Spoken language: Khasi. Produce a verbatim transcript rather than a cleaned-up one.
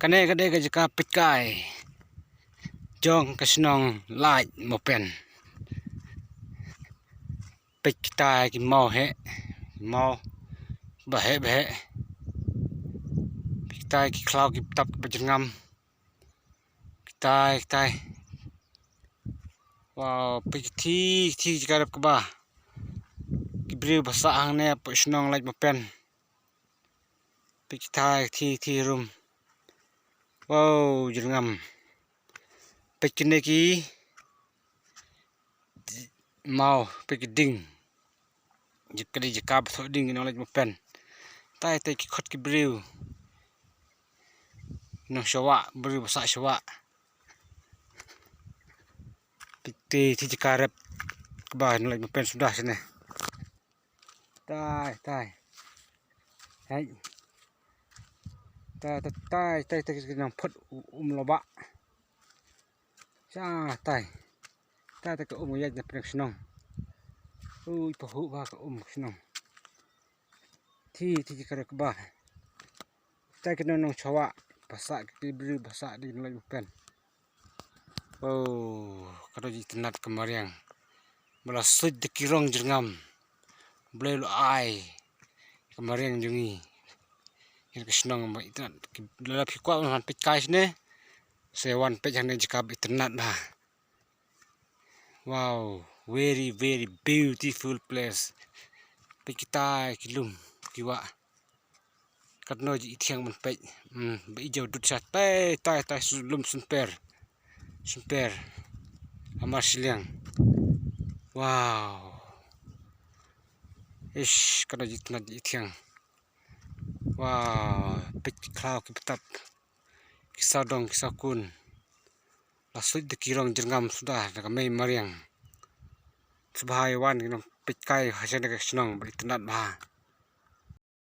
Kane ka dei ka jaka peitkai jong ka shnong Lait Mawpen. Peit kitai ki maw heh, ki maw ba heh ba heh. Peit kitai ki khlaw ki btap ba jyrngam. Kitai kitai. Wow, peit ki thi, ki thi ki jaka rep kba. Ki briew ba sah hangne hapoh shnong Lait Mawpen. Peit kitai ki thi, ki thi rum. Wow, jyrngam. Peit kine ki maw, peit ki ding. Jaka dei jaka ba thoh ding ki nong Lait Mawpen. Tai tai ki khot ki briew. Nong shawah, briew ba sah shawah. Peit ki thi, ki thi jaka rep kba nong Lait Mawpen suda shane. Tai tai. Hai. Tai tai tai tai tai ki nang phot u-, um lo ba. Sha tai. Tai tai ka um ïaid na pdeng shnong. Ui pahuh ba ka um shnong. Thi thi ki kare kba. Tai ki nong nong shawah ba sah ki briew ba sah dei nong Lait Mawpen. Oh, ka dei ji itynnad ka mariang ba la suit da ki rong jyrngam. Blei u la ai ka mariang jong ngi. Ïa ka shnong ba itynnad ki, lada phi kwah ban wan peitkai shane, sa wan peit hangne jaka ba itynnad bha. Wow, very very beautiful place. Peit kitai ki lum ki wah. Katno ji i thiang ban peit. Hmm, ba i jaw dud sha tai tai tai su lum sumper. Sumper. Amar shiliang. Wow. Ish, katno ji itynnad ji i thiang. Wow, peit ki khlaw ki btap. Ki sawdong ki sawkun. La suit da ki rong jyrngam suda da ka mei mariang. Sngewbha ïa wan ki nong peitkai ha shane ka shnong ba itynnad bha.